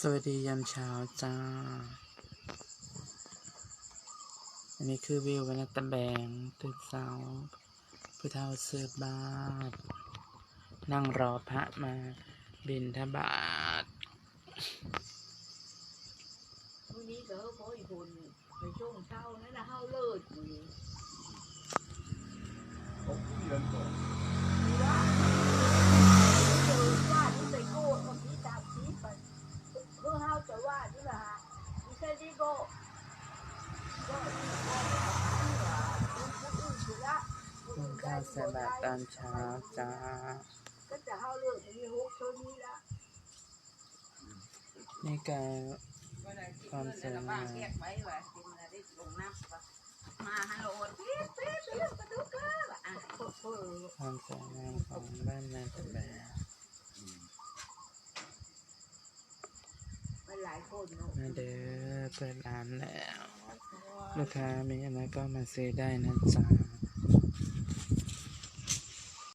ສະຫວັດດີຍາມເຊົ້າຈ້າ. ອັນນີ້ຄືວິວບັນນາຕະແບງ ຕື່ນເຊົ້າ ຜູ້ເຖົ້າເສີບບາດ ນັ່ງລໍພະມາບິນທະບາດ. ມື້ນີ້ກໍເຮີ້ຍຝົນ ໄປຊ່ວງເຊົ້ານັ້ນນະ ເຮົາເລີດມື້ນີ້ ອອກເດືອນກ່ອນ ວ່າ ວ່ານີ້ໄປໂກດ ວັນທີສາມສິບ ໄປ ເພື່ອເຮົາຈະວ່າຢູ່ລະຫະ ມີແຄ່ນີ້ບໍ່ ບໍ່ອີກບໍ່ ວ່າຄົນອື່ນພຸ້ນລະ ກິນເຂົ້າໃສ່ບາດຕອນເຊົ້າຈ້າ. ກໍຈະເຮົາເລີກມີຫົກເທົ່ານີ້ລະ. ນີ້ກໍຄວາມສວຍງາມ ຄວາມສວຍງາມຂອງບ້ານນາຕະແບງ. ມາເດີ ເປີດຮ້ານແລ້ວ ລູກຄ້າມີອັນໃດກໍມາຊື້ໄດ້ນະຈ໊ະ.